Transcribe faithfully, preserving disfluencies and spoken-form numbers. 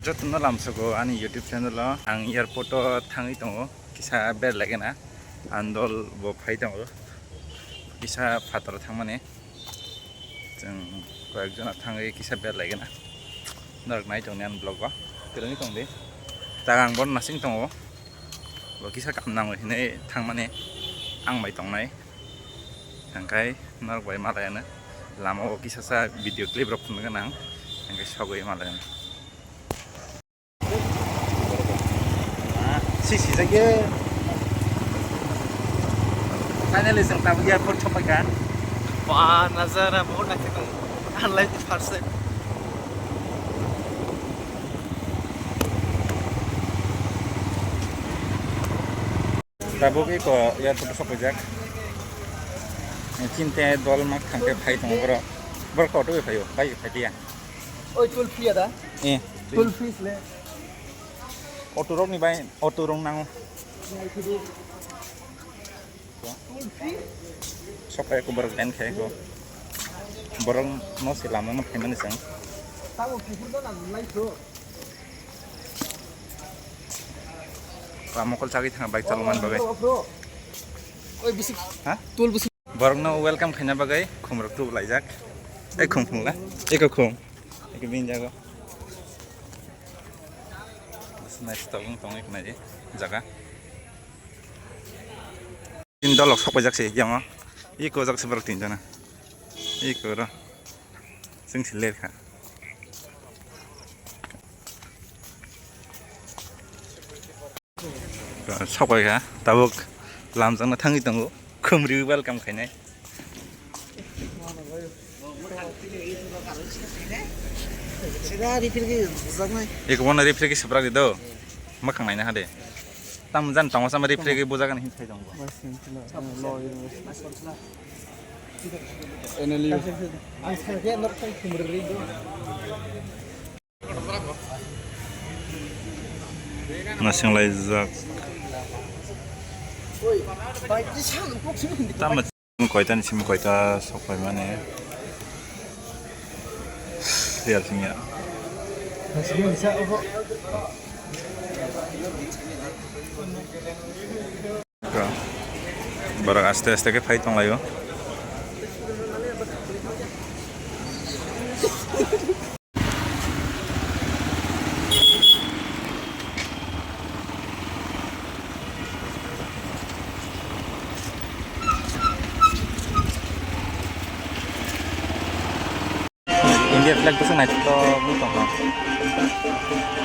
Jotono lamsogo ani YouTube channel o. Ang airport o thangwi tongo, kisa berlaigena. Andol bo phai tongo, kisa phataro thangmani. Chwng koyekjona thangwi kisa berlaigena. Norok nai tongni ani vlog o. Kwrwngwi tongdi. Taga ang bono nasing tongo. Bo kisa kam nango hinwi thangmani ang bai tongnai. Hingkhai norok bai malai ano. Lama o kisa sa video clip rok phunukgwi nang. Hingkhai sogwi malai ano. Sisi jage. Finally, chwng tabuk airport sophaikha. Ba, nazara bahut naikhe tong. Unlike the first time. Tabuk eko airport sophaijak. Chinte dol mak thangkhe phai tongo borok. Borok auto bai phaio, bike bai phaiya. Oi, toll free ada? Eh. Toll free le. Auto rok ni bai, auto rok nango. Toll free? Sokai ko borok line khai ko. Borok no se lama no phaimani chwng. Tamo kuphur da na lai so. Lama kol chagwi thang bike chalokmani bagwi. Oi, bisik. Ha? Toll bisik. Borokno welcome khaina bagwi khumrok tubu laijak. Ei khum khumla. Eko khum. Eko bini jago. Nice tobong tongwi khna je jaga. Tin dolok sok paijak se yama. Eko jak se borok tin jona. Eko ro. Chwng se ler kha. Sokoi kha, tabuk lamjakna thangwi tongo, khumriwi welcome khainai. Eko bono referee khe swprak di do, mwkhang naina hade. Tam jan tongo sama referee khe bujagani hin thai tongo. Nasing laijak. Tamo koita ni simi koita sok pai mani. Real sing ya. Borok aste aste khe phai tonglaio. India flag bwswk naithotok wng tongkha.